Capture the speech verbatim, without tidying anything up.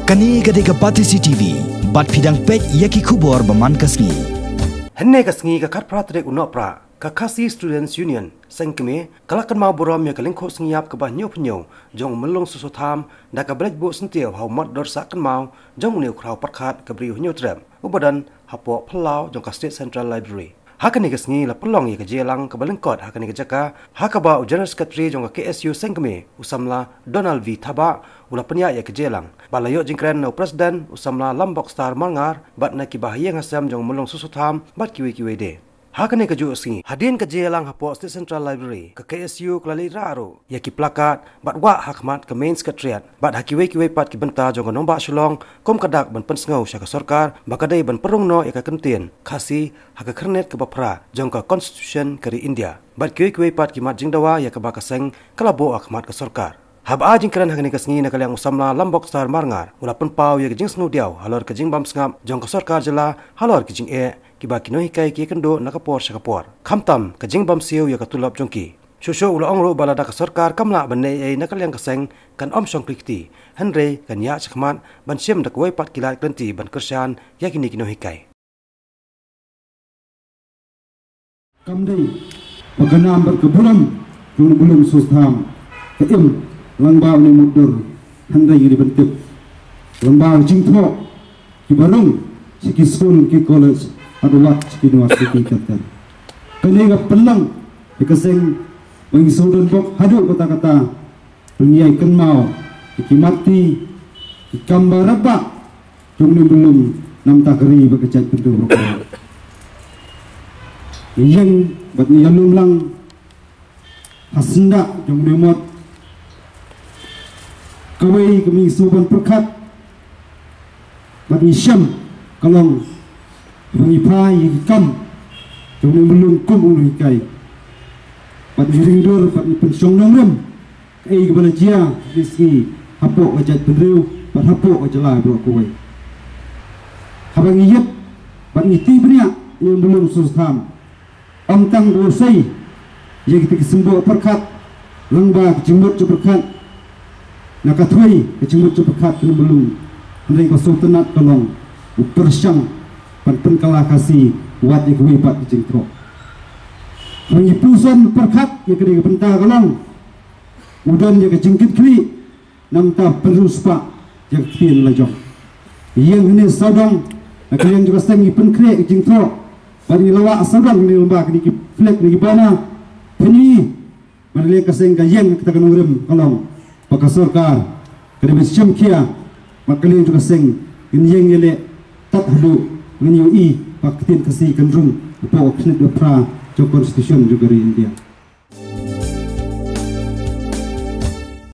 Kane ka dei ka Batesi T V, bad phi dang peit ïa ki khubor ba man ka sngi. Hynne ka sngi ka khatphra tarik u Nohprah, ka Khasi Students Union, Seng Kmie, ka la kynmaw burom ïa ka lyngkhuh sngi ïap kaba hynñiewphew hynñiew jong u Myllung Soso Tham, da kaba leit buh syntiew ha u mot dor sah kynmaw jong une u khraw pyrkhat ka Bri u Hynñiewtrep, uba don hapoh phyllaw jong ka State Central Library. Ha kane ka sngi la pynlong ïa ka jingïalang kaba lyngkot ha kane ka jaka, ha kaba u General Secretary jong ka K S U Seng Kmie, u samla Donald V Thabah, u la pynïaid ïa ka jingïalang, bad la ïoh jingkren na u President, u samla Lambokstar Marngar, bad na kiba ha ïing ha sem jong u Myllung Soso Tham, bad kiwei kiwei de. Ha kane kajuh ka sngi, hadien ka jingïalang hapoh State Central Library, ka K S U ka la leit rah ruh ïa ki placard bad wah ha khmat ka Main Secretariat, bad ha kiwei kiwei pat ki bynta jong ka nongbah Shillong, kum ka dak ban pynsngew sha ka sorkar ba ka dei ban pynrung noh ïa ka kyntien Khasi ha ka khyrnit kaba phra jong ka Constitution ka ri India, bad kiwei kiwei pat ki mat jingdawa ïa kaba ka seng ka la buh ha khmat ka sorkar. Haba ai jingkren ha kane ka sngi na ka liang u samla Lambokstar Marngar, u la pynpaw ïa ka jingsngewdiaw halor ka jingbym sngap jong ka sorkar jylla halor ki jingeh kiba ki nonghikai ki ïakynduh na ka por sha ka por, khamtam ka jingbym siew ïa ka tulop jong ki. Shuh shuh u la ong ruh ba lada ka sorkar kam lah ban leh ei ei na ka liang ka seng, kan ym shong kli kti, hynrei kan ïaid shakhmat ban shim da kawei pat ki lad ki lynti ban kyrshan ïa kine ki nonghikai. Kam dei ba ka nam bad ka burom jong u Myllung Soso Tham ka im lyngba une u mot dor, hynrei ngi dei ban tip lyngba u jingthoh kiba rung sha ki skul, ki college, bad wat sha ki university ter ter. Kane ka pynlong ïa ka seng ba ngi sngewdon bok haduh katta katta, ban ïai kynmaw ïa ki mat ti, ki kam ba radbah jong une u Myllung, namar ka ri bad ka jaitbynriew baroh kawei. Ngi ïeng bad ngi ïalum lang ha syndah jong une u mot. Kawei ka, ngi sngewbha ban pyrkhat bad ngi shem ka long ba ngi phai ïa ki kam jong une u Myllung kum u nonghikai, bad ngi ring dur bad ngi pynshong nongrim kaei kaba la jia ha kine ki sngi hapoh ka jaitbynriew bad hapoh ka jylla baroh kawei. Haba ngi ïeit bad ngi tih bniah ïa u Myllung Soso Tham, ym tang ba u sei ïa kita ki symboh pyrkhat lyngba ka jingmut jingpyrkhat, na ka thwei ka jingmut jingpyrkhat ka u Myllung, hynrei ka sngewtynnat ka long u pyrshang ban pynkylla Khasi wat ïa kiwei pat ki jingthoh. Haba ngi pynshong pyrkhat ïa kane ka bynta ka long u don ïa ka jingkitkhlieh namar ban riewspah ïa ka ktien la jong. Ïeng hangne sawdong, na ka liang jong ka seng ngi pynkhreh ka jingthoh bad ngi la wah sawdong hangne lyngba kine ki flag, kine ki banner. Pynban na ka liang ka seng ka ïeng kata ka nongrim ka long ba ka sorkar ka dei ban shim khia, bad ka liang jong ka seng ngin ïeng ïaleh tad haduh ngin ïohi ba ka ktien Khasi kan rung hapoh ka khyrnit ba phra jong ka Constitution jong ka ri India.